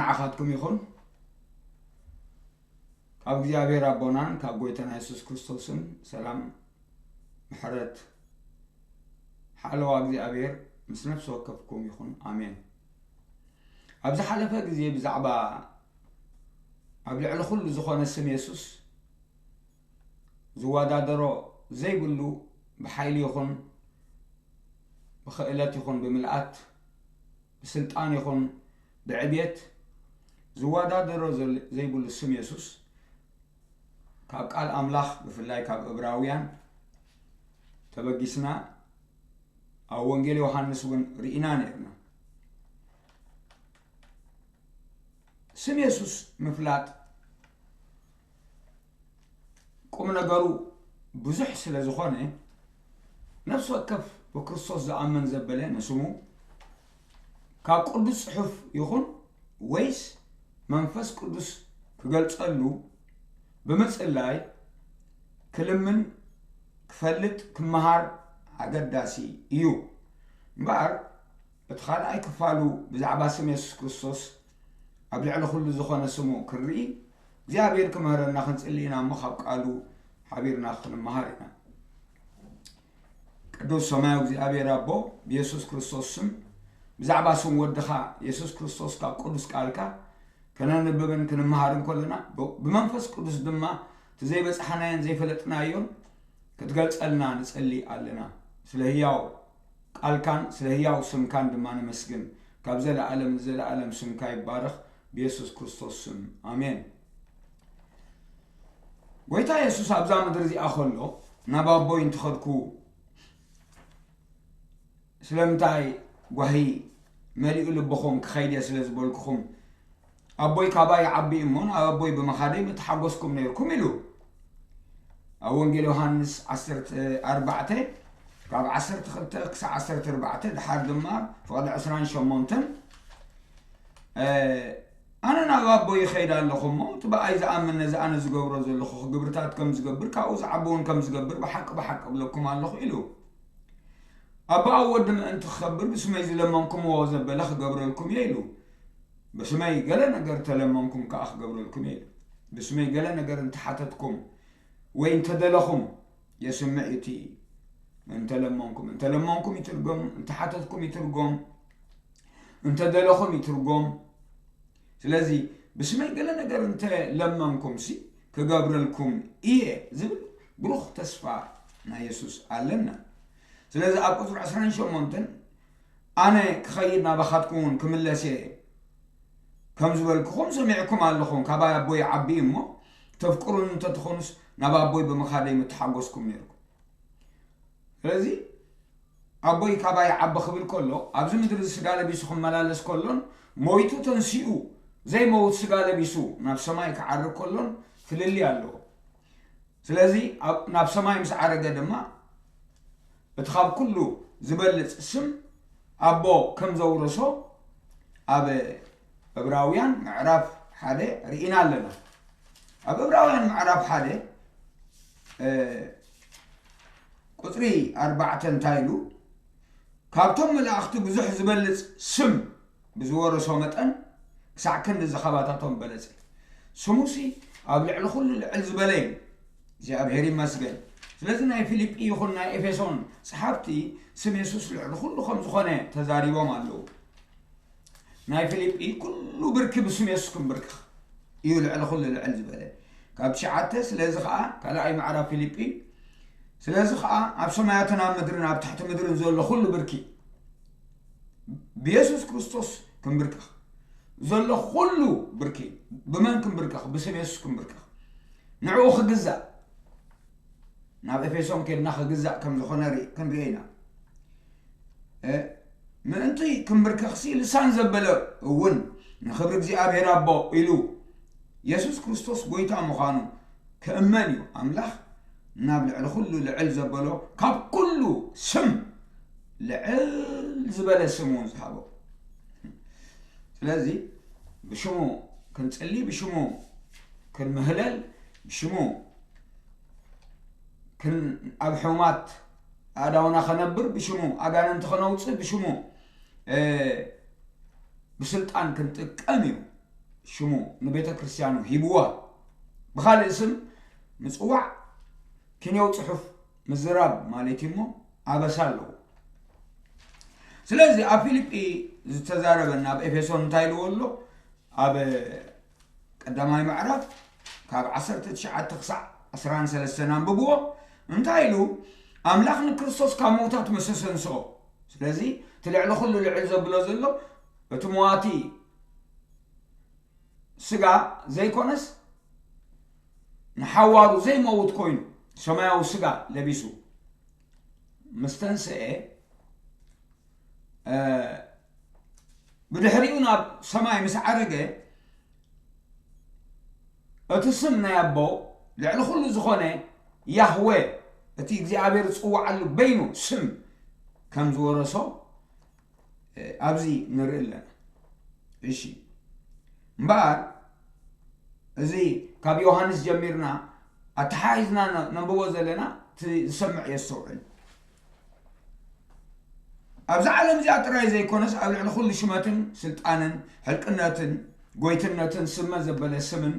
ንዓኻትኩም ይኹን። ካብ እግዚኣብሔር ኣቦናን ካብ ጎይታና የሱስ ክርስቶስን ሰላም፣ ምሕረት፣ ሓለዋ እግዚኣብሔር ምስ ነፍሲ ወከፍኩም ይኹን። ኣሜን። ኣብ ዝሓለፈ ግዜ ብዛዕባ ኣብ ልዕሊ ኩሉ ዝኾነ ስም የሱስ ዝወዳደሮ ዘይብሉ፣ ብሓይሊ ይኹን ብኽእለት ይኹን ብምልኣት፣ ብስልጣን ይኹን ብዕብየት ዝወዳደሮ ዘል-፣ ዘይብሉ ስም የሱስ ካብ ቃል ኣምላኽ፣ ብፍላይ ካብ እብራውያን ተበጊስና ኣብ ወንጌል ዮሃንስ እውን ርኢና ነርና። ስም የሱስ ምፍላጥ ቁም ነገሩ ብዙሕ ስለ ዝኾነ፣ ነፍሲ ወከፍ ብክርስቶስ ዝኣምን ዘበለ ንስሙ ካብ ቅዱስ ጽሑፍ ይኹን ወይስ መንፈስ ቅዱስ ክገልጸሉ ብምጽላይ ክልምን ክፈልጥ ክመሃር ኣገዳሲ እዩ። እምበኣር እቲ ካልኣይ ክፋሉ ብዛዕባ ስም የሱስ ክርስቶስ ኣብ ልዕሊ ኩሉ ዝኾነ ስሙ ክንርኢ እግዚኣብሔር ክምህረና ክንጽሊ ኢና እሞ ካብ ቃሉ ሓቢርና ክንመሃር ኢና። ቅዱስ ሰማያዊ እግዚኣብሔር ኣቦ፣ ብየሱስ ክርስቶስ ስም ብዛዕባ ስም ወድኻ የሱስ ክርስቶስ ካብ ቅዱስ ቃልካ ከነንብብን ክንመሃርን ከለና ብ-፣ ብመንፈስ ቅዱስ ድማ እቲ ዘይበጻሕናዮን ዘይፈለጥናዮን ክትገልጸልና ንጽሊ ኣለና። ስለ ህያው ቃልካን ስለ ህያው ስምካን ድማ ነመስግን። ካብ ዘለኣለም ንዘለኣለም ስምካ ይባረኽ፣ ብየሱስ ክርስቶስ ስም ኣሜን። ጎይታ የሱስ ኣብዛ ምድሪ እዚኣ ከሎ ናብ ኣቦይ እንተኸድኩ ስለምንታይ ጓሂ መሊኡ ልብኹም ክኸይድ እየ ስለ ዝበልኩኹም ኣቦይ ካባይ ይዓቢ እሞ ናብ ኣቦይ ብምኻደይ ምተሓጎስኩም ነይርኩም ኢሉ። ኣብ ወንጌል ዮሃንስ ዓሰርተ ኣርባዕተ ካብ ዓሰርተ ክልተ ክሳብ ዓሰርተ ኣርባዕተ፣ ድሓር ድማ ፍቕዲ ዕስራን ሸሞንተን፣ ኣነ ናብ ኣቦይ ይኸይድ ኣለኹ እሞ እቲ ብኣይ ዝኣምን ነዚ ኣነ ዝገብሮ ዘለኹ ግብርታት ከም ዝገብር ካብኡ ዝዓቢ እውን ከም ዝገብር ብሓቂ ብሓቂ እብለኩም ኣለኹ ኢሉ። ኣቦ ኣብ ወዲ ምእንቲ ክኸብር ብስመይ ዝለመንኩምዎ ዘበለ ክገብረልኩም እየ ኢሉ። ብስመይ ገለ ነገር እንተለመንኩም ከኣ ክገብረልኩም እየ ኢሉ። ብስመይ ገለ ነገር እንተሓተትኩም ወይ እንተደለኹም የስምዕ እቲ። እንተለመንኩም፣ እንተለመንኩም ይትርጎም፣ እንተሓተትኩም ይትርጎም፣ እንተደለኹም ይትርጎም። ስለዚ ብስመይ ገለ ነገር እንተለመንኩምሲ ክገብረልኩም እየ ዝብል ብሩኽ ተስፋ ናይ የሱስ ኣለና። ስለዚ ኣብ ቁጽሪ ዕስራን ሸሞንተን ኣነ ክኸይድ ናባኻትኩም እውን ክምለስ እየ ከም ዝበልኩኹም ሰሚዕኩም ኣለኹም። ካባይ ኣቦይ ይዓቢ እሞ ተፍቅሩኒ እንተትኾኑስ ናብ ኣቦይ ብምኻደይ ምተሓጎስኩም ነይርኩም። ስለዚ ኣቦይ ካባይ ይዓቢ ክብል ከሎ ኣብዚ ምድሪ ስጋ ለቢሱ ክመላለስ ከሎን ሞይቱ ተንሲኡ ዘይመውት ስጋ ለቢሱ ናብ ሰማይ ክዓርግ ከሎን ፍልልይ ኣለዎ። ስለዚ ኣብ-፣ ናብ ሰማይ ምስ ዓረገ ድማ እቲ ካብ ኩሉ ዝበልጽ ስም ኣቦ ከም ዘውረሶ ኣብ ዕብራውያን ምዕራፍ ሓደ ርኢና ኣለና። ኣብ ዕብራውያን ምዕራፍ ሓደ፣ እ፣ ቁጽሪ ኣርባዕተ እንታይ ኢሉ? ካብቶም መላእኽቲ ብዙሕ ዝበልጽ ስም ብዝወረሶ መጠን ክሳዕ ክንዲ እዚ ካባታቶም በለጸ። ስሙሲ ኣብ ልዕሊ ኩሉ ልዕል ዝበለ እዩ። እግዚኣብሔር ይመስገን። ስለዚ ናይ ፊልጲ ይኹን ናይ ኤፌሶን ጸሓፍቲ ስም የሱስ ልዕሊ ኩሉ ከም ዝኾነ ተዛሪቦም ኣለዉ። ናይ ፊልጲ ኩሉ ብርኪ ብስም የሱስ ክንብርክኽ እዩ ልዕሊ ኩሉ ልዕል ዝበለ። ካብ ትሽዓተ፣ ስለዚ ኸኣ፣ ካልኣይ ምዕራፍ ፊልጲ፣ ስለዚ ኸኣ ኣብ ሰማያትን ኣብ ምድርን ኣብ ትሕቲ ምድርን ዘሎ ኩሉ ብርኪ ብየሱስ ክርስቶስ ክንብርክኽ፣ ዘሎ ኩሉ ብርኪ ብመን ክንብርክኽ? ብስም የሱስ ክንብርክኽ። ንዕኡ ክግዛእ። ናብ ኤፌሶን ኬድና ክግዛእ ከም ዝኾነ ርኢ-፣ ክንርኢ ኢና። እ፣ ምእንቲ ክንብርከኽሲ ልሳን ዘበለ እውን ንኽብሪ እግዚኣብሔር ኣቦ ኢሉ የሱስ ክርስቶስ ጎይታ ምዃኑ ክእመን እዩ። ኣምላኽ ናብ ልዕሊ ኩሉ ልዕል ዘበሎ ካብ ኩሉ ስም ልዕል ዝበለ ስም እውን ዝሃቦ። ስለዚ ብሽሙ ክንጽሊ፣ ብሽሙ ክንምህለል፣ ብሽሙ ክን-፣ ኣብ ሕሙማት ኣእዳውና ከነብር፣ ብሽሙ ኣጋንንቲ ከነውጽእ፣ ብሽሙ፣ እ፣ ብስልጣን ክንጥቀም እዩ። ሽሙ ንቤተ ክርስቲያኑ ሂብዋ። ብኻልእ ስም ምጽዋዕ ኪንዮው ጽሑፍ ምዝራብ ማለት እዩ እሞ ኣበሳ ኣለዎ። ስለዚ ኣብ ፊልጲ ዝተዛረበና ኣብ ኤፌሶን እንታይ ኢልዎ ኣሎ? ኣብ ቀዳማይ ምዕራፍ ካብ ዓሰርተ ትሽዓተ ክሳዕ ዕስራን ሰለስተን ኣንብብዎ። እንታይ ኢሉ? ኣምላኽ ንክርስቶስ ካብ ምውታት ምስ ኣሰንስኦ። ስለዚ እቲ ልዕሊ ኩሉ ልዕል ዘብሎ ዘሎ እቲ መዋቲ ስጋ ዘይኮነስ ንሓዋሩ ዘይመውት ኮይኑ ሰማያዊ ስጋ ለቢሱ ምስ ተንስኤ፣ እ፣ ብድሕሪኡ ናብ ሰማይ ምስ ዓረገ፣ እቲ ስም ናይ ኣቦ ልዕሊ ኩሉ ዝኾነ ያህወ፣ እቲ እግዚኣብሔር ዝጽውዓሉ በይኑ ስም ከም ዝወረሶ፣ እ፣ ኣብዚ ንርኢ ኣለና። እሺ፣ እምበኣር እዚ ካብ ዮሃንስ ጀሚርና ኣተሓሒዝና ነ-፣ ነንብቦ ዘለና፣ እቲ ዝሰምዕ የስተውዕል። ኣብዚ ዓለም እዚኣ ጥራይ ዘይኮነስ፣ ኣብ ልዕሊ ኩሉ ሽመትን ስልጣንን ሕልቅነትን ጎይትነትን ስመ ዘበለ ስምን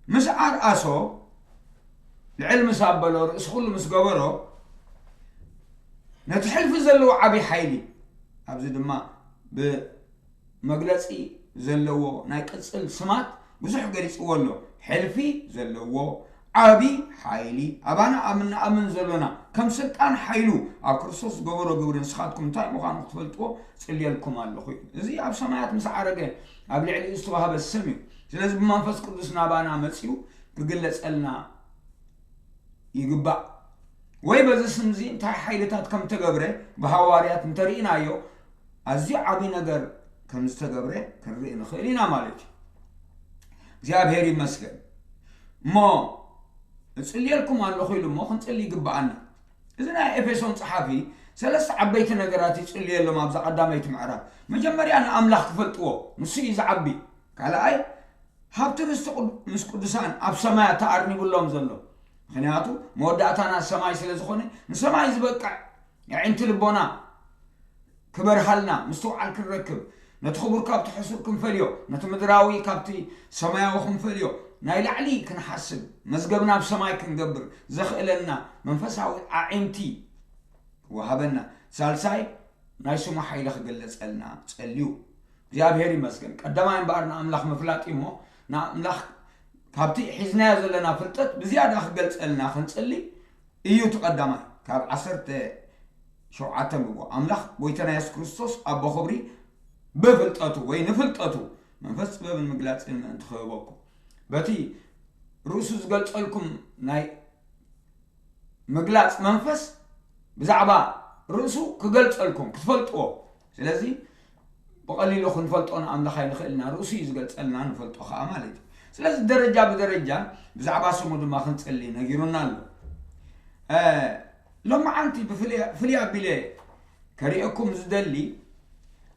ምስ ኣርኣሶ፣ ልዕል ምስ ኣበሎ፣ ርእሲ ኩሉ ምስ ገበሮ፣ ነቲ ሕልፊ ዘለዎ ዓቢ ሓይሊ፣ ኣብዚ ድማ ብመግለጺ ዘለዎ ናይ ቅጽል ስማት ብዙሕ ገሊጽዎ ኣሎ። ሕልፊ ዘለዎ ዓቢ ሓይሊ፣ ኣባና ኣብ እንኣምን ዘሎና፣ ከም ስልጣን ሓይሉ ኣብ ክርስቶስ ዝገበሮ ግብሪ ንስኻትኩም እንታይ ምዃኑ ክትፈልጥዎ ጽልየልኩም ኣለኹ እዩ። እዚ ኣብ ሰማያት ምስ ዓረገ ኣብ ልዕሊኡ ዝተዋህበ ስም እዩ። ስለዚ ብመንፈስ ቅዱስ ናባና መጺኡ ክግለጸልና ይግባእ። ወይ በዚ ስምዚ እንታይ ሓይልታት ከም ተገብረ ብሃዋርያት እንተርኢናዮ፣ ኣዝዩ ዓቢ ነገር ከም ዝተገብረ ክንርኢ ንኽእል ኢና ማለት እዩ። እግዚኣብሔር ይመስገን። እሞ እጽልየልኩም ኣለኹ ኢሉ እሞ ክንጽሊ ይግብኣና። እዚ ናይ ኤፌሶን ጸሓፊ ሰለስተ ዓበይቲ ነገራት ይጽልየሎም ኣብዛ ቀዳመይቲ ምዕራፍ። መጀመርያ ንኣምላኽ ክፈልጥዎ፣ ንሱ እዩ ዝዓቢ። ካልኣይ፣ ሃብቲ ርስቲ ቅዱ-፣ ምስ ቅዱሳን ኣብ ሰማያት ተኣርኒቡሎም ዘሎ። ምኽንያቱ መወዳእታና ሰማይ ስለ ዝኾነ፣ ንሰማይ ዝበቅዕ ኣዒንቲ ልቦና ክበርሃልና፣ ምስትውዓል ክንረክብ፣ ነቲ ክቡር ካብቲ ሕሱር ክንፈልዮ፣ ነቲ ምድራዊ ካብቲ ሰማያዊ ክንፈልዮ፣ ናይ ላዕሊ ክንሓስብ፣ መዝገብና ኣብ ሰማይ ክንገብር ዘኽእለና መንፈሳዊ ኣዒንቲ ክወሃበና። ሳልሳይ፣ ናይ ስሙ ሓይሊ ክግለጸልና ጸልዩ። እግዚኣብሔር ይመስገን። ቀዳማይ እምበኣር ንኣምላኽ ምፍላጥ እዩ እሞ፣ ንኣምላኽ ካብቲ ሒዝናዮ ዘለና ፍልጠት ብዝያዳ ክገልጸልና ክንጽሊ እዩ እቲ ቀዳማይ። ካብ ዓሰርተ ሸውዓተ ንብቦ፣ ኣምላኽ ጎይታና የሱስ ክርስቶስ ኣቦ ክብሪ ብፍልጠቱ ወይ ንፍልጠቱ መንፈስ ጥበብን ምግላጽን ምእንቲ ክህበኩም፣ በቲ ርእሱ ዝገልጸልኩም ናይ ምግላጽ መንፈስ ብዛዕባ ርእሱ ክገልጸልኩም ክትፈልጥዎ። ስለዚ ብቐሊሉ ክንፈልጦ ንኣምላኽ ኣይንኽእልና፣ ርእሱ እዩ ዝገልጸልና፣ ንፈልጦ ከኣ ማለት እዩ። ስለዚ ደረጃ ብደረጃ ብዛዕባ ስሙ ድማ ክንጽሊ ነጊሩና ኣሎ። እ፣ ሎማዓንቲ ብፍልይ፣ ፍልይ ኣቢለ ከርእየኩም ዝደሊ፣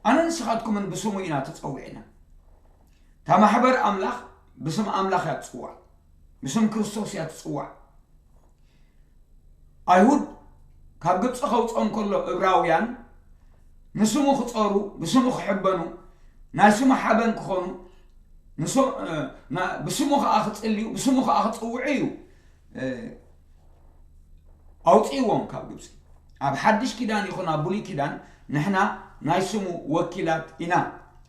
ኣነ ንስኻትኩምን ብስሙ ኢና ተጸዊዕና። እታ ማሕበር ኣምላኽ ብስም ኣምላኽ እያ ትጽዋዕ፣ ብስም ክርስቶስ እያ ትጽዋዕ። ኣይሁድ ካብ ግብጺ ከውጽኦም ከሎ እብራውያን ንስሙ ክጸሩ፣ ብስሙ ክሕበኑ፣ ናይ ስሙ ሓበን ክኾኑ፣ ንሶ-፣ እ፣ ና-፣ ብስሙ ከኣ ክጽልዩ፣ ብስሙ ከኣ ክጽውዑ እዩ፣ እ፣ ኣውጽእዎም ካብ ግብጺ። ኣብ ሓድሽ ኪዳን ይኹን ኣብ ብሉይ ኪዳን ንሕና ናይ ስሙ ወኪላት ኢና፣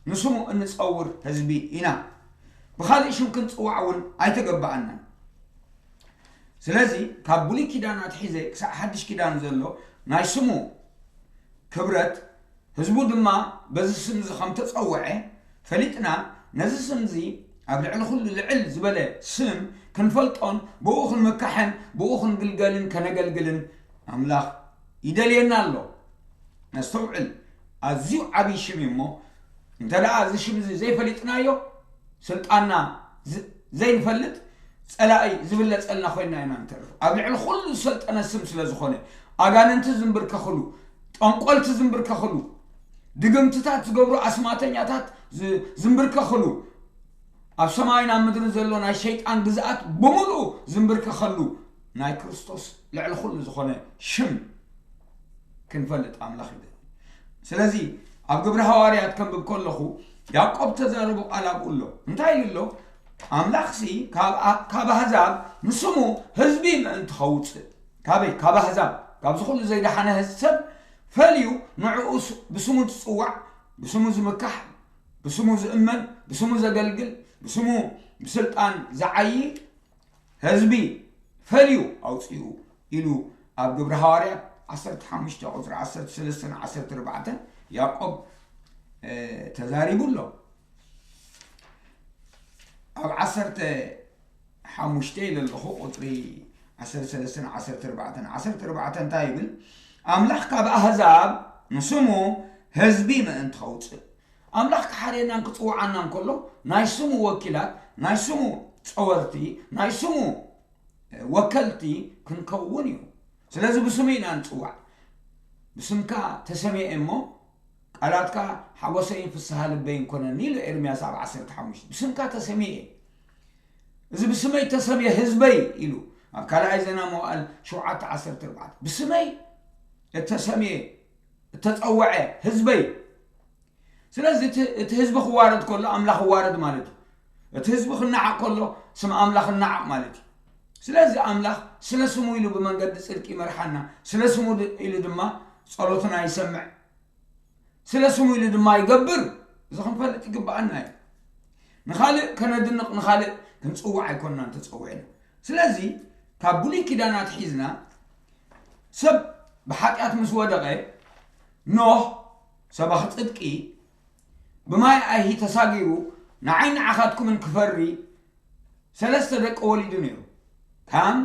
ንስሙ እንጸውር ህዝቢ ኢና። ብኻልእ ሽም ክንጽዋዕ እውን ኣይተገባኣናን። ስለዚ ካብ ብሉይ ኪዳን ኣትሒዘ ክሳዕ ሓድሽ ኪዳን ዘሎ ናይ ስሙ ክብረት፣ ህዝቡ ድማ በዚ ስም እዚ ከም ተጸውዐ ፈሊጥና፣ ነዚ ስም እዚ ኣብ ልዕሊ ኩሉ ልዕል ዝበለ ስም ክንፈልጦን ብኡ ክንምካሕን ብኡ ክንግልገልን ከነገልግልን ኣምላኽ ይደልየና ኣሎ። ነስተውዕል፣ ኣዝዩ ዓብዪ ሽም እዩ እሞ፣ እንተ ደኣ እዚ ሽም እዚ ዘይፈሊጥናዮ፣ ስልጣንና ዝ-፣ ዘይንፈልጥ፣ ጸላኢ ዝብለጸልና ኮይንና ኢና ንተርፍ። ኣብ ልዕሊ ኩሉ ዝሰልጠነ ስም ስለ ዝኾነ፣ ኣጋንንቲ ዝንብርከኽሉ፣ ጠንቆልቲ ዝንብርከኽሉ፣ ድግምትታት ዝገብሩ ኣስማተኛታት ዝ-፣ ዝንብርከኽሉ፣ ኣብ ሰማይን ኣብ ምድርን ዘሎ ናይ ሸይጣን ግዝኣት ብምሉኡ ዝንብርከኸሉ ናይ ክርስቶስ ልዕሊ ኩሉ ዝኾነ ሽም ክንፈልጥ ኣምላኽ ይደሊ። ስለዚ ኣብ ግብሪ ሃዋርያት ከንብብ ከለኹ፣ ያዕቆብ ተዛረቡ ቃል ኣብኡ ኣሎ። እንታይ ኢሉ ኣሎ? ኣምላኽሲ ካብ ኣ-፣ ካብ ኣህዛብ ንስሙ ህዝቢ ምእንቲ ኸውፅእ፣ ካበይ? ካብ ኣህዛብ፣ ካብዚ ኩሉ ዘይደሓነ ህዝ-፣ ሰብ ፈልዩ ንዕኡ ስ-፣ ብስሙ ዝፅዋዕ፣ ብስሙ ዝምካሕ፣ ብስሙ ዝእመን፣ ብስሙ ዘገልግል፣ ብስሙ ብስልጣን ዝዓዪ ህዝቢ ፈልዩ ኣውፅኡ ኢሉ ኣብ ግብሪ ሃዋርያት ዓሰርተ ሓሙሽተ ቁፅሪ ዓሰርተ ሰለስተን ዓሰርተ ኣርባዕተን ያዕቆብ፣ እ፣ ተዛሪቡ ኣሎ። ኣብ ዓሰርተ ሓሙሽተ ኢለ ኣለኹ፣ ቁፅሪ ዓሰርተ ሰለስተን ዓሰርተ ኣርባዕተን። ዓሰርተ ኣርባዕተ እንታይ ይብል? ኣምላኽ ካብ ኣህዛብ ንስሙ ህዝቢ ምእንቲ ኸውፅእ። ኣምላኽ ክሓርየናን ክፅውዓናን ከሎ ናይ ስሙ ወኪላት፣ ናይ ስሙ ፀወርቲ፣ ናይ ስሙ ወከልቲ ክንከውን እዩ። ስለዚ ብስሙ ኢና ንፅዋዕ። "ብስምካ ተሰሚየ እሞ ቃላትካ ሓጎሰይን ፍስሃ ልበይን ኮነኒ" ኢሉ ኤርምያስ ኣብ ዓሰርተ ሓሙሽተ። ብስምካ ተሰሚየ፣ እዚ ብስመይ ተሰምየ ህዝበይ ኢሉ ኣብ ካልኣይ ዜና መዋእል ሸውዓተ ዓሰርተ ኣርባዕተ። ብስመይ እተሰምየ፣ እተጸውዐ ህዝበይ። ስለዚ እቲ፣ እቲ ህዝቢ ክዋረድ ከሎ ኣምላኽ ይዋረድ ማለት እዩ። እቲ ህዝቢ ክነዓቕ ከሎ ስም ኣምላኽ ይነዓቕ ማለት እዩ። ስለዚ ኣምላኽ ስለ ስሙ ኢሉ ብመንገዲ ጽድቂ ይመርሓና፣ ስለ ስሙ ድ-፣ ኢሉ ድማ ጸሎትና ይሰምዕ፣ ስለ ስሙ ኢሉ ድማ ይገብር። እዚ ክንፈልጥ ይግብኣና እዩ። ንኻልእ ከነድንቕ፣ ንኻልእ ክንጽውዕ ኣይኮንናን ተጸዊዕና። ስለዚ ካብ ብሉይ ኪዳን ኣትሒዝና ሰብ ብሓጢኣት ምስ ወደቐ፣ ኖህ ሰባኺ ጽድቂ ብማይ ኣይሂ ተሳጊሩ ንዓይ ንዓኻትኩምን ክፈሪ ሰለስተ ደቂ ወሊዱ ነይሩ። ካም፣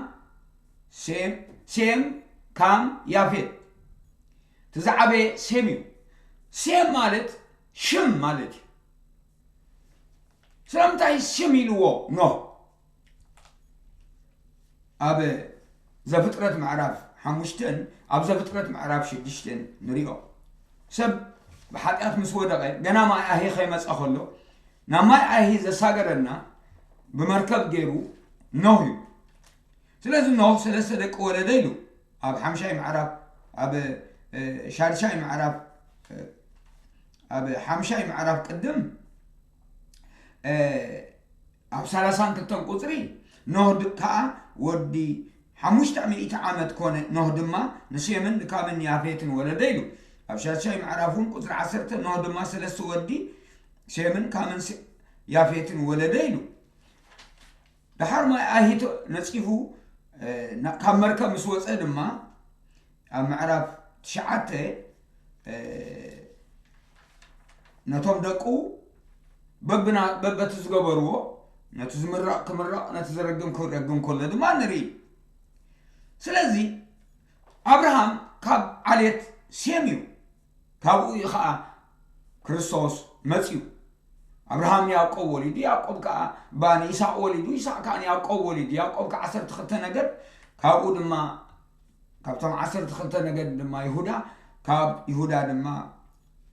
ሴም፣ ሴም፣ ካም፣ ያፌት። እቲ ዝዓበየ ሴም እዩ። ሴም ማለት ሽም ማለት እዩ። ስለምንታይ ሽም ኢልዎ ኖህ? ኣብ ዘፍጥረት ምዕራፍ ሓሙሽተን ኣብ ዘፍጥረት ምዕራፍ ሽዱሽተን ንሪኦ። ሰብ ብሓጢኣት ምስ ወደቐ፣ ገና ማይ ኣሂ ከይመጸ ከሎ፣ ናብ ማይ ኣሂ ዘሳገረና ብመርከብ ገይሩ ኖህ እዩ። ስለዚ ኖህ ሰለስተ ደቂ ወለደ ኢሉ ኣብ ሓምሻይ ምዕራፍ፣ ኣብ፣ እ፣ ሻድሻይ ምዕራፍ፣ እ፣ ኣብ ሓምሻይ ምዕራፍ ቅድም፣ እ፣ ኣብ ሰላሳን ክልተን ቁጽሪ፣ ኖህ ድ-፣ ከኣ ወዲ ሓሙሽተ ሚእቲ ዓመት ኮነ። ኖህ ድማ ንሴምን ንካምን ያፌትን ወለደ ኢሉ። ኣብ ሻድሻይ ምዕራፍ እውን ቁጽሪ ዓሰርተ፣ ኖህ ድማ ሰለስተ ወዲ ሴምን ካምን ሴ-፣ ያፌትን ወለደ ኢሉ። ደሓር ማይ ኣሂቶ ነጺፉ፣ እ፣ ና-፣ ካብ መርከብ ምስ ወጸ ድማ፣ ኣብ ምዕራፍ ትሽዓተ፣ እ፣ ነቶም ደቁ በብና-፣ በበቲ ዝገበርዎ፣ ነቲ ዝምረቕ ክምረቕ፣ ነቲ ዝረግም ክረግም ከሎ ድማ ንርኢ። ስለዚ ኣብርሃም ካብ ዓሌት ሴም እዩ። ካብኡ እዩ ኸዓ ክርስቶስ መጺኡ። ኣብርሃም ንያዕቆብ ወሊዱ፣ ያዕቆብ ከኣ ባ ንይስሐቅ ወሊዱ፣ ይስሐቅ ከኣ ንያዕቆብ ወሊዱ። ያዕቆብ ከኣ ዓሰርተ ክልተ ነገድ፣ ካብኡ ድማ፣ ካብቶም ዓሰርተ ክልተ ነገድ ድማ ይሁዳ፣ ካብ ይሁዳ ድማ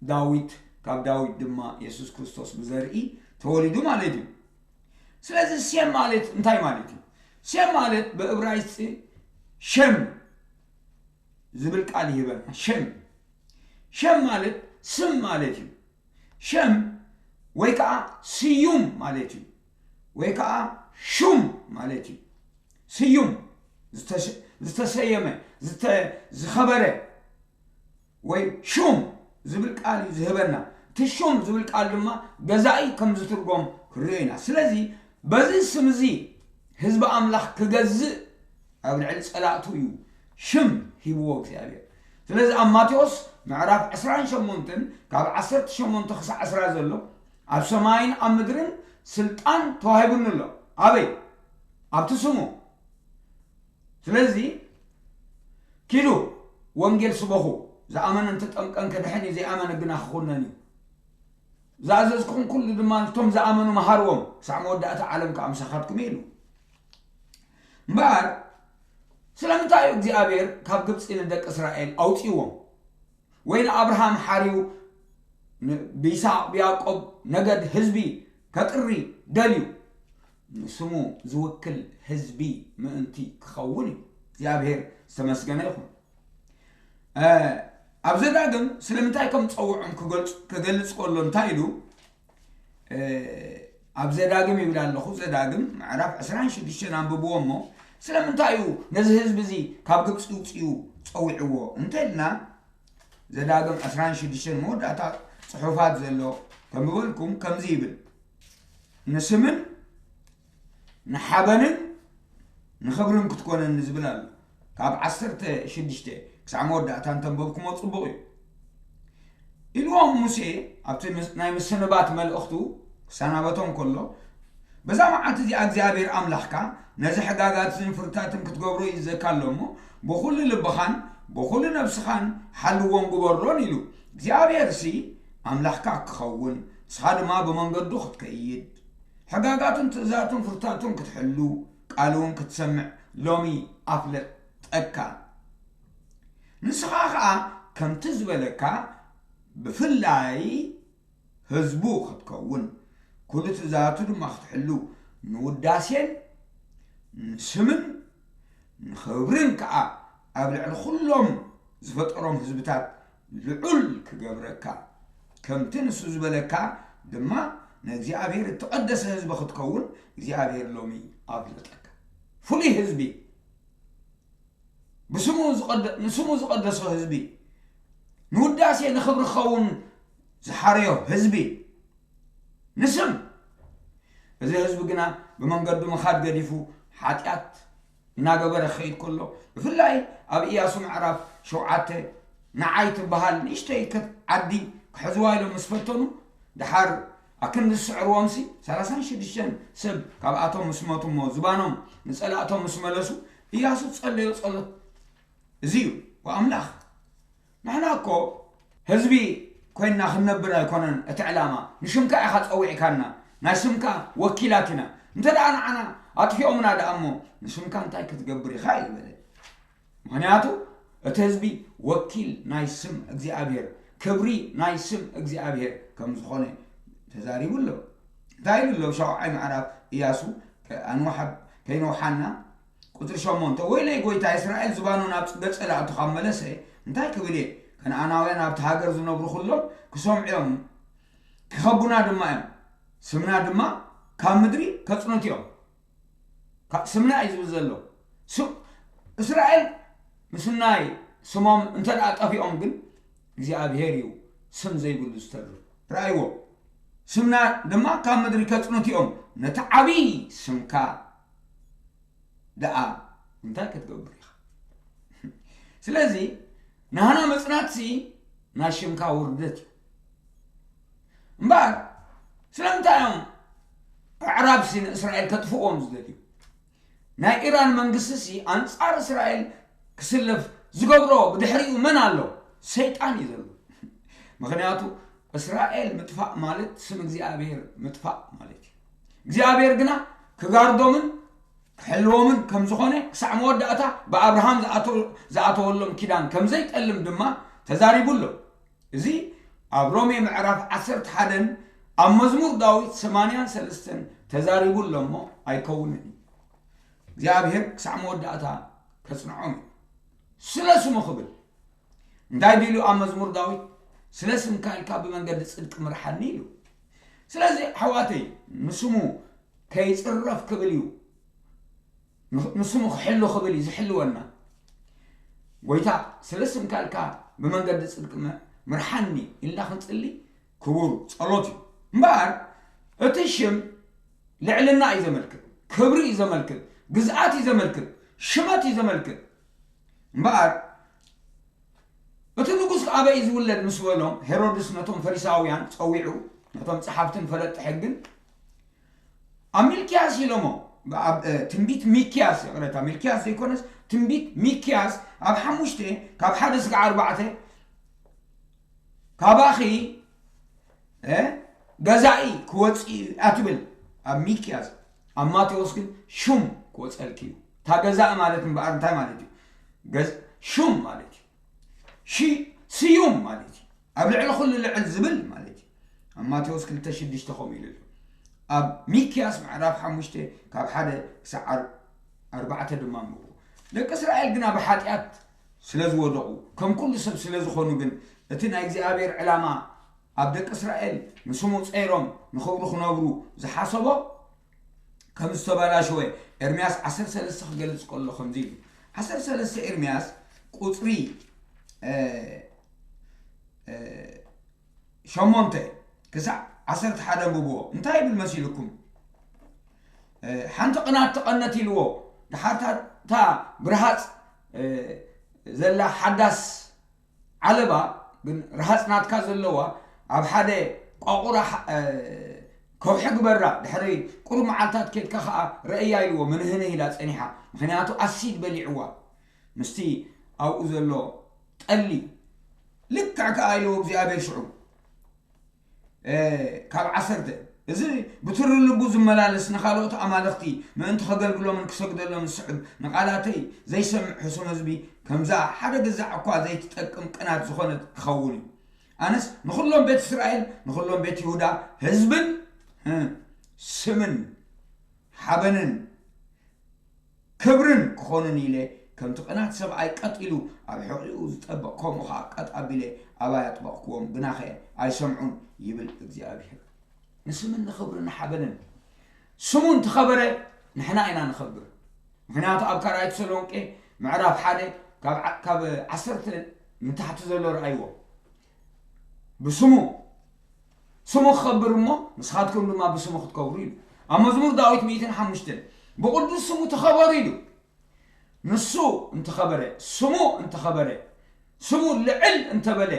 ዳዊት፣ ካብ ዳዊት ድማ የሱስ ክርስቶስ ብዘርኢ ተወሊዱ ማለት እዩ። ስለዚ ሴም ማለት እንታይ ማለት እዩ? ሴም ማለት ብእብራይስጢ ሸም ዝብል ቃል ይህበና። ሸም፣ ሸም ማለት ስም ማለት እዩ። ሸም ወይ ከዓ ስዩም ማለት እዩ፣ ወይ ከዓ ሹም ማለት እዩ። ስዩም፣ ዝተሸ-፣ ዝተሰየመ፣ ዝተ-፣ ዝኸበረ ወይ ሹም ዝብል ቃል እዩ ዝህበና። እቲ ሹም ዝብል ቃል ድማ ገዛኢ ከም ዝትርጎም ክንሪኦ ኢና። ስለዚ በዚ ስም እዚ ህዝቢ ኣምላኽ ክገዝእ ኣብ ልዕሊ ጸላእቱ እዩ ሽም ሂብዎ እግዚኣብሔር። ስለዚ ኣብ ማቴዎስ ምዕራፍ ዕስራን ሸሞንተን ካብ ዓሰርተ ሸሞንተ ክሳዕ ዕስራ ዘሎ፣ "ኣብ ሰማይን ኣብ ምድርን ስልጣን ተዋሂቡኒ ኣሎ።" ኣበይ? ኣብቲ ስሙ። ስለዚ ኪዱ ወንጌል ስበኹ፣ ዝኣመነ እንተጠምቀን ክድሕን እዩ፣ ዘይኣመነ ግና ክኹነን እዩ። ዝኣዘዝኩኹም ኩሉ ድማ ነቶም ዝኣመኑ መሃርዎም፣ ክሳዕ መወዳእታ ዓለም ከኣ ምሳኻትኩም እየ ኢሉ። እምበኣር ስለምንታይ እዩ እግዚኣብሔር ካብ ግብጺ ንደቂ እስራኤል ኣውጺዎም? ወይ ንኣብርሃም ሓርዩ ን-፣ ብይስሐቅ ብያዕቆብ ነገድ ህዝቢ ከጥሪ ደልዩ? ንስሙ ዝውክል ህዝቢ ምእንቲ ክኸውን እዩ። እግዚኣብሔር ዝተመስገነ ይኹን። እ፣ ኣብ ዘዳግም ስለምንታይ ከም ዝጸውዖም ክገልጽ-፣ ክገልጽ ከሎ እንታይ ኢሉ? ኣብ ዘዳግም ይብል ኣለኹ። ዘዳግም ምዕራፍ ዕስራን ሽዱሽተን ኣንብብዎ እሞ፣ ስለምንታይ እዩ ነዚ ህዝቢ እዚ ካብ ግብፂ ውፅኡ ፀዊዕዎ እንተልና፣ ዘዳግም ዕስራን ሽዱሽተን መወዳእታ ፅሑፋት ዘሎ ከምበልኩም ከምዚ ይብል፣ ንስምን ንሓበንን ንኽብርን ክትኮነኒ ዝብል ኣሎ። ካብ ዓሰርተ ሽዱሽተ ክሳዕ መወዳእታ እንተንበብኩሞ ጽቡቕ እዩ። ኢልዎም ሙሴ ኣብቲ ምስ- ናይ ምስንባት መልእኽቱ ክሰናበቶም ከሎ፣ በዛ መዓልቲ እዚኣ እግዚኣብሔር ኣምላኽካ ነዚ ሕጋጋትን ፍርድታትን ክትገብሮ ይእዘካ ኣሎ እሞ፣ ብኹሉ ልብኻን ብኹሉ ነብስኻን ሓልዎን ግበሮን ኢሉ። እግዚኣብሔር ሲ ኣምላኽካ ክኸውን፣ ንስኻ ድማ ብመንገዱ ክትከይድ፣ ሕጋጋቱን ትእዛቱን ፍርታቱን ክትሕሉ፣ ቃሉ እውን ክትሰምዕ ሎሚ ኣፍለጠካ። ንስኻ ኸኣ ከምቲ ዝበለካ ብፍላይ ህዝቡ ክትከውን፣ ኩሉ ትእዛቱ ድማ ክትሕሉ፣ ንውዳሴን ንስምን ንኽብርን ከኣ ኣብ ልዕሊ ኩሎም ዝፈጠሮም ህዝብታት ልዑል ክገብረካ፣ ከምቲ ንሱ ዝበለካ ድማ ንእግዚኣብሔር እተቐደሰ ህዝቢ ክትከውን እግዚኣብሔር ሎሚ ኣፍለጠካ። ፍሉይ ህዝቢ፣ ብስሙ ዝቐደ- ንስሙ ዝቐደሶ ህዝቢ፣ ንውዳሴ ንኽብሪ ክኸውን ዝሓረዮ ህዝቢ፣ ንስም። እዚ ህዝቢ ግና ብመንገዱ ምኻድ ገዲፉ ሓጢኣት እናገበረ ክኸይድ ከሎ፣ ብፍላይ ኣብ ኢያሱ ምዕራፍ ሸውዓተ ንዓይ ትበሃል ንእሽተይ ከት- ዓዲ ክሕዝዋ ኢሎም ምስ ፈተኑ፣ ደሓር ኣክንዲ ዝስዕርዎምሲ ሰላሳን ሽዱሽተን ሰብ ካብኣቶም ምስ ሞቱ እሞ ዝባኖም ንጸላእቶም ምስ መለሱ፣ ኢያሱ ዝጸለዮ ጸሎት እዚ እዩ። ወኣምላኽ ንሕና እኮ ህዝቢ ኮይንና ክንነብር ኣይኮነን እቲ ዕላማ። ንሽምካ ኢኻ ጸዊዕካና፣ ናይ ስምካ ወኪላት ኢና። እንተ ደኣ ንዓና ኣጥፊኦምና ደኣ እሞ ንስምካ እንታይ ክትገብር ኢኻ እዩ ዝበለ። ምኽንያቱ እቲ ህዝቢ ወኪል ናይ ስም እግዚኣብሔር፣ ክብሪ ናይ ስም እግዚኣብሔር ከም ዝኾነ ተዛሪቡ ኣሎ። እንታይ ኢሉ ኣሎ? ኣብ ሻውዓይ ምዕራፍ ኢያሱ ከ- ኣንውሓ- ከይነውሓና ቁፅሪ ሸሞንተ፣ ወይለይ ጎይታ፣ እስራኤል ዝባኑ ናብ ገፀ ላእቱ ካብ መለሰ እንታይ ክብል እየ? ከነኣናውያን ኣብቲ ሃገር ዝነብሩ ኩሎም ክሰምዑ እዮም፣ ክኸቡና ድማ እዮም፣ ስምና ድማ ካብ ምድሪ ከፅኑት እዮም። ካብ ስምና እዩ ዝብል ዘሎ። ስም- እስራኤል ምስናይ ስሞም እንተ ደኣ ጠፊኦም ግን እግዚኣብሔር እዩ ስም ዘይብሉ ዝተርፍ። ረኣይዎ። ስምና ድማ ካብ ምድሪ ከፅኑት እዮም፣ ነቲ ዓብዪ ስምካ ደኣ እንታይ ክትገብር ኢኻ? ስለዚ ናህና መጽናትሲ ናይ ሽምካ ውርደት እዩ። እምበኣር ስለምንታይ እዮም ኣዕራብሲ ንእስራኤል ከጥፍእዎም ዝደልዩ? ናይ ኢራን መንግስቲ ሲ ኣንጻር እስራኤል ክስለፍ ዝገብሮ ብድሕሪኡ መን ኣሎ? ሰይጣን እዩ ዘሎ። ምኽንያቱ እስራኤል ምጥፋእ ማለት ስም እግዚኣብሔር ምጥፋእ ማለት እዩ። እግዚኣብሔር ግና ክጋርዶምን ክሕልዎምን ከም ዝኾነ ክሳዕ መወዳእታ ብኣብርሃም ዝኣተ- ዝኣተወሎም ኪዳን ከም ዘይጠልም ድማ ተዛሪቡ ኣሎ። እዚ ኣብ ሮሜ ምዕራፍ ዓሰርተ ሓደን ኣብ መዝሙር ዳዊት ሰማንያን ሰለስተን ተዛሪቡ ኣሎ እሞ ኣይከውንን እዩ። እግዚኣብሔር ክሳዕ መወዳእታ ከጽንዖም እዩ። ስለ ስሙ ክብል እንታይ ቢሉ ኣብ መዝሙር ዳዊት? ስለ ስምካ ኢልካ ብመንገዲ ጽድቂ ምርሓኒ ኢሉ። ስለዚ ኣሕዋተይ ንስሙ ከይጽረፍ ክብል እዩ። ንስሙ ክሕሉ ክብል እዩ ዝሕልወና። ጎይታ ስለ ስምካ ኢልካ ብመንገዲ ጽድቂ ምርሓኒ ኢልና ክንጽሊ ክቡር ጸሎት እዩ። እምበኣር እቲ ሽም ልዕልና እዩ ዘመልክት፣ ክብሪ እዩ ዘመልክት፣ ግዝኣት እዩ ዘመልክት፣ ሽመት እዩ ዘመልክት። እምበኣር እቲ ንጉስ ኣበይ እዩ ዝውለድ ምስ በሎም፣ ሄሮድስ ነቶም ፈሪሳውያን ጸዊዑ፣ ነቶም ጸሓፍትን ፈለጥቲ ሕግን ኣብ ሚልክያስ ኢሎሞ። ኣብ ትንቢት ሚክያስ፣ ይቕረታ፣ ሚልክያስ ዘይኮነስ ትንቢት ሚክያስ ኣብ ሓሙሽተ ካብ ሓደ ስጋዕ ኣርባዕተ ካባኺ ገዛኢ ክወፅእ እዩ ኣትብል ኣብ ሚክያስ። ኣብ ማቴዎስ ግን ሹም ክወፀልኪ እዩ። እታ ገዛኢ ማለት እምበኣር እንታይ ማለት እዩ? ሹም ማለት እዩ። ስዩም ማለት እዩ። ኣብ ልዕሊ ኩሉ ልዕል ዝብል ማለት እዩ። ኣብ ማቴዎስ ክልተ ሽዱሽተ ከምኡ ኢሉ ኣሎ። ኣብ ሚክያስ ምዕራፍ ሓሙሽተ ካብ ሓደ ክሳዕ ኣርባዕተ ድማ ምኡ። ደቂ እስራኤል ግና ብሓጢኣት ስለ ዝወደቑ፣ ከም ኩሉ ሰብ ስለ ዝኾኑ ግን፣ እቲ ናይ እግዚኣብሔር ዕላማ ኣብ ደቂ እስራኤል ንስሙ ጸይሮም ንኽብሩ ክነብሩ ዝሓሰቦ ከም ዝተበላሸወ ኤርምያስ ዓሰርተ ሰለስተ ክገልጽ ከሎ ከምዚ ኢሉ። ዓሰርተ ሰለስተ ኤርምያስ ቁጽሪ፣ እ፣ እ፣ ሸሞንተ ክሳዕ ዓሰርተ ሓደ ኣንብብዎ። እንታይ ይብል መሲልኩም? እ፣ ሓንቲ ቅናት ተቐነት ኢልዎ። ድሓር እታ፣ እታ ብርሃጽ፣ እ፣ ዘላ ሓዳስ ዓለባ ግን ርሃጽ ናትካ ዘለዋ ኣብ ሓደ ቋቑራ ሓ-፣ እ፣ ከውሒ ግበራ። ድሕሪ ቁሩብ መዓልታት ኬድካ ኸኣ ረእያ ኢልዎ። መንህንህ ኢላ ጸኒሓ። ምኽንያቱ ኣሲድ በሊዕዋ። ምስቲ ኣብኡ ዘሎ ጠሊ ልክዕ ከኣ ኢልዎ እግዚኣብሔር ሽዑ። እ፣ ካብ ዓሰርተ፣ እዚ ብትሪ ልቡ ዝመላለስ ንኻልኦት ኣማልኽቲ ምእንቲ ኸገልግሎምን ክሰግደሎምን ዝስዕብ፣ ንቓላተይ ዘይሰምዕ ሕሱም ህዝቢ፣ ከምዛ ሓደ ግዛዕ እኳ ዘይትጠቅም ቅናት ዝኾነት ክኸውን እዩ። ኣነስ ንኹሎም ቤት እስራኤል፣ ንኹሎም ቤት ይሁዳ ህዝብን፣ እ፣ ስምን ሓበንን ክብርን ክኾኑን ኢለ፣ ከምቲ ቅናት ሰብኣይ ቀጥ ኢሉ ኣብ ሕቖኡ ዝጠብቕ፣ ከምኡ ኸኣ ቀጥ ኣቢለ ኣባይ ኣጥበቕክዎም፣ ግናኸ ኣይሰምዑን፣ ይብል እግዚኣብሄር። ንስምን ንኽብርን ንሓበንን። ስሙ እንተኸበረ፣ ንሕና ኢና ንኸብር። ምኽንያቱ ኣብ ካልኣይ ተሰሎንቄ ምዕራፍ ሓደ ካብ ዓ-፣ ካብ ዓሰርተ ንታሕቲ ዘሎ ረኣይዎ። ብስሙ፣ ስሙ ክኸብር እሞ ንስኻትኩም ድማ ብስሙ ክትከብሩ ኢሉ። ኣብ መዝሙር ዳዊት ሚእትን ሓሙሽተን፣ "ብቕዱስ ስሙ ተኸበሩ" ኢሉ። ንሱ እንተኸበረ፣ ስሙ እንተኸበረ፣ ስሙ ልዕል እንተበለ፣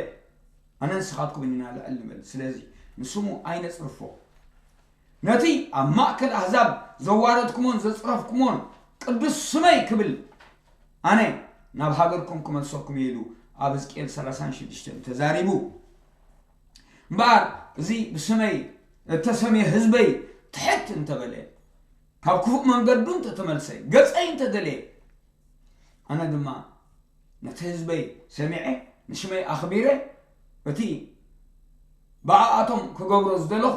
ኣነ ንስኻትኩም ኢና ልዕል ንበል። ስለዚ ንስሙ ኣይነጽርፎ። ነቲ ኣብ ማእከል ኣህዛብ ዘዋረድኩሞን ዘጽረፍኩሞን ቅዱስ ስመይ ክብል፣ ኣነ ናብ ሃገርኩም ክመልሰኩም እየ ኢሉ ኣብ ሕዝቅኤል ሰላሳን ሽዱሽተን ተዛሪቡ። እምበኣር እዚ ብስመይ እተሰምየ ህዝበይ ትሕት እንተበለ፣ ካብ ክፉእ መንገዱ እንተተመልሰ፣ ገጸይ እንተደለየ፣ ኣነ ድማ ነቲ ህዝበይ ሰሚዐ፣ ንሽመይ ኣኽቢረ፣ እቲ ብኣኣቶም ክገብሮ ዝደለኹ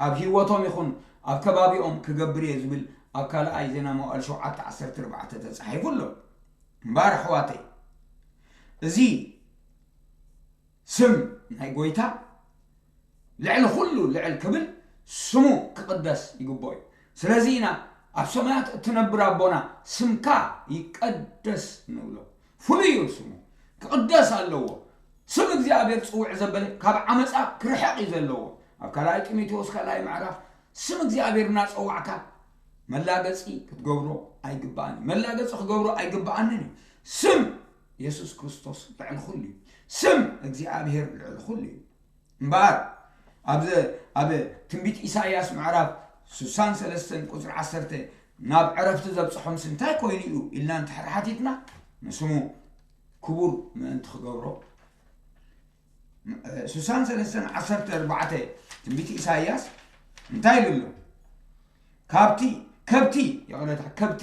ኣብ ህይወቶም ይኹን ኣብ ከባቢኦም ክገብር እየ ዝብል ኣብ ካልኣይ ዜና መዋዕል ሸውዓተ ዓሰርተ ኣርባዕተ ተጻሒፉ ኣሎ። እምበኣር ኣሕዋተይ፣ እዚ ስም ናይ ጎይታ ልዕሊ ኩሉ ልዕል ክብል ስሙ ክቕደስ ይግብኦ እዩ። ስለዚ ኢና ኣብ ሰማያት እትነብር ኣቦና ስምካ ይቀደስ ንብሎ። ፍሉይ እዩ ስሙ፣ ክቕደስ ኣለዎ። ስም እግዚኣብሔር ጽውዕ ዘበለ ካብ ዓመጻ ክርሕቕ እዩ ዘለዎ። ኣብ ካልኣይ ጢሞቴዎስ ካልኣይ ምዕራፍ ስም እግዚኣብሔር እናጸዋዕካ መላገጺ ክትገብሮ ኣይግባኣን እዩ። መላገጺ ክገብሮ ኣይግባኣንን እዩ። ስም የሱስ ክርስቶስ ልዕሊ ኩሉ እዩ። ስም እግዚኣብሔር ልዕሊ ኩሉ እዩ። እምበኣር፣ ኣብዚ ኣብ ትንቢት ኢሳይያስ ምዕራፍ ስሳን ሰለስተን ቁጽሪ ዓሰርተ፣ "ናብ ዕረፍቲ ዘብጽሖምሲ እንታይ ኮይኑ እዩ?" ኢልና እንድሕር ሓቲትና፣ ንስሙ ክቡር ምእንቲ ክገብሮ። ስሳን ሰለስተን ዓሰርተ ኣርባዕተ ትንቢት ኢሳይያስ እንታይ ኢሉ ኣሎ? ካብቲ ከብቲ፣ ይቕረታ፣ ከብቲ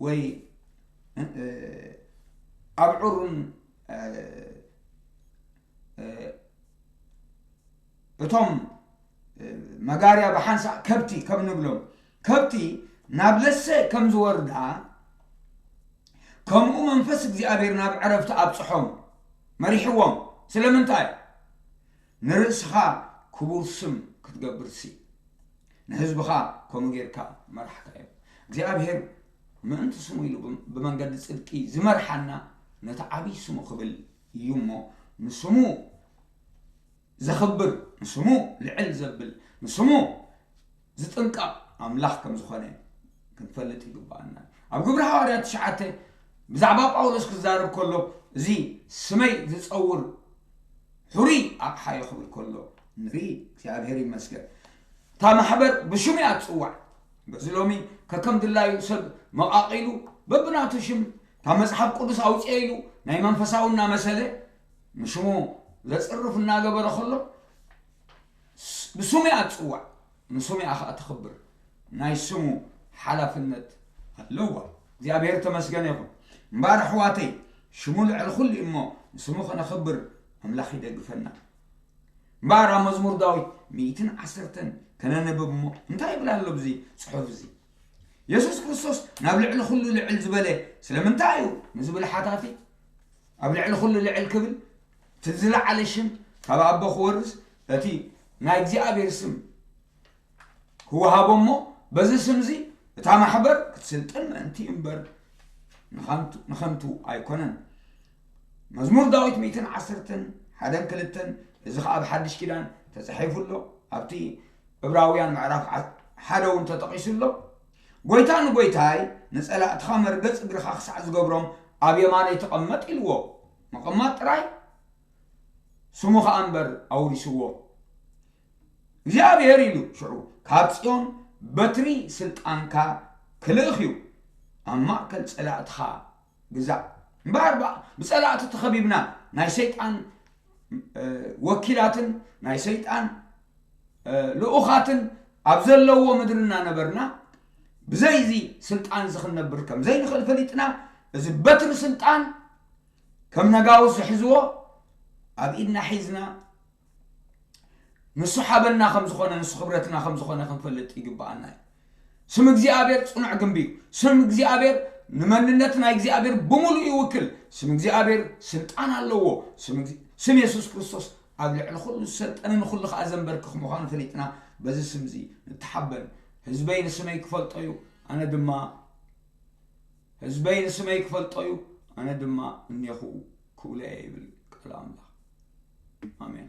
ወይ፣ እ፣ ኣብዑርን፣ እ፣ እ፣ እቶም፣ እ፣ መጋርያ ብሓንሳእ ከብቲ ከም ንብሎም፣ ከብቲ ናብ ለሰ ከም ዝወርዳ፣ ከምኡ መንፈስ እግዚኣብሔር ናብ ዕረፍቲ ኣብጽሖም፣ መሪሕዎም። ስለምንታይ? ንርእስኻ ክቡር ስም ክትገብርሲ፣ ንህዝብኻ ከምኡ ጌርካ መራሕካዮም። እግዚኣብሔር ምእንቲ ስሙ ኢሉ ብም-፣ ብመንገዲ ጽድቂ ዝመርሓና ነቲ ዓብዪ ስሙ ክብል እዩ እሞ፣ ንስሙ ዘኽብር፣ ንስሙ ልዕል ዘብል፣ ንስሙ ዝጥንቀቕ ኣምላኽ ከም ዝኾነ ክንፈልጥ ይግብኣና። ኣብ ግብሪ ሃዋርያት ትሽዓተ ብዛዕባ ጳውሎስ ክዛረብ ከሎ፣ "እዚ ስመይ ዝጸውር ሕሩይ ኣቕሓ እዩ" ክብል ከሎ ንርኢ። እግዚኣብሔር ይመስገን። እታ ማሕበር ብሽሙ እያ ትጽዋዕ። በዚ ሎሚ ከከም ድላዩ ሰብ መቓቒሉ በብናቱ ሽም ካብ መጽሓፍ ቅዱስ ኣውፅኤ ኢሉ ናይ መንፈሳዊ እናመሰለ ንሽሙ ዘጽርፍ እናገበረ ከሎ፣ ስ-፣ ብስሙ እያ ትጽዋዕ፣ ንስሙ እያ ኸዓ ተኽብር። ናይ ስሙ ሓላፍነት ኣለዋ። እግዚኣብሔር ተመስገነ ይኹን። እምበኣር ኣሕዋተይ፣ ሽሙ ልዕሊ ኩሉ እዩ እሞ፣ ንስሙ ኸነኽብር ኣምላኽ ይደግፈና። እምበኣር ኣብ መዝሙር ዳዊት ሚእትን ዓሰርተን ከነንብብ እሞ፣ እንታይ ይብል ኣሎ ብዚ ጽሑፍ እዚ? የሱስ ክርስቶስ ናብ ልዕሊ ኩሉ ልዕል ዝበለ ስለምንታይ እዩ ንዝብል ሓታቲ፣ ኣብ ልዕሊ ኩሉ ልዕል ክብል፣ እቲ ዝለዓለ ሽም፣ ካብ ኣቦ ክወርስ እቲ ናይ እግዚኣብሔር ስም ክወሃቦ እሞ፣ በዚ ስምዚ እታ ማሕበር ክትስልጥን ምእንቲ እምበር ንኸንቱ ኣይኮነን። መዝሙር ዳዊት ሚእትን ዓሰርተን ሓደን ክልተን፣ እዚ ኸዓ ኣብ ሓድሽ ኪዳን ተጻሒፉ ኣሎ። ኣብቲ ዕብራውያን ምዕራፍ ዓ- ሓደ እውን ተጠቒሱ ኣሎ። ጎይታ ንጎይታይ፣ ንጸላእትኻ መርገጽ እግርኻ ክሳዕ ዝገብሮም ኣብ የማነይ ተቐመጥ ኢልዎ። ምቕማጥ ጥራይ፣ ስሙ ኸኣ እምበር ኣውሪስዎ። እግዚኣብሔር ኢሉ ሽዑ፣ ካብ ጽዮን በትሪ ስልጣንካ ክልእኽ እዩ፣ ኣብ ማእከል ጸላእትኻ ግዛእ። እምበኣር ብጸላእቲ ተኸቢብና፣ ናይ ሰይጣን ወኪላትን ናይ ሰይጣን ልኡኻትን ኣብ ዘለዎ ምድሪ እናነበርና፣ ብዘይ እዚ ስልጣን እዚ ክንነብር ከም ዘይንኽእል ፈሊጥና፣ እዚ በትሪ ስልጣን ከም ነጋውስ ዝሕዝዎ ኣብ ኢድና ሒዝና፣ ንሱ ሓበንና ከም ዝኾነ፣ ንሱ ክብረትና ከም ዝኾነ ክንፈልጥ ይግብኣና እዩ። ስም እግዚኣብሔር ጽኑዕ ግንቢ እዩ። ስም እግዚኣብሔር ንመንነት ናይ እግዚኣብሔር ብምሉእ ይውክል። ስም እግዚኣብሔር ስልጣን ኣለዎ። ስም የሱስ ክርስቶስ ኣብ ልዕሊ ኩሉ ዝሰልጠነ፣ ንኹሉ ከኣ ዘንበርክኽ ምዃኑ ፈሊጥና፣ በዚ ስምዚ ንተሓበን። ህዝበይ ንስመይ ክፈልጦ እዩ፣ ኣነ ድማ ህዝበይ ንስመይ ክፈልጦ እዩ፣ ኣነ ድማ እኔኹ ክኡለ እየ ይብል ቃል ኣምላኽ። ኣሜን።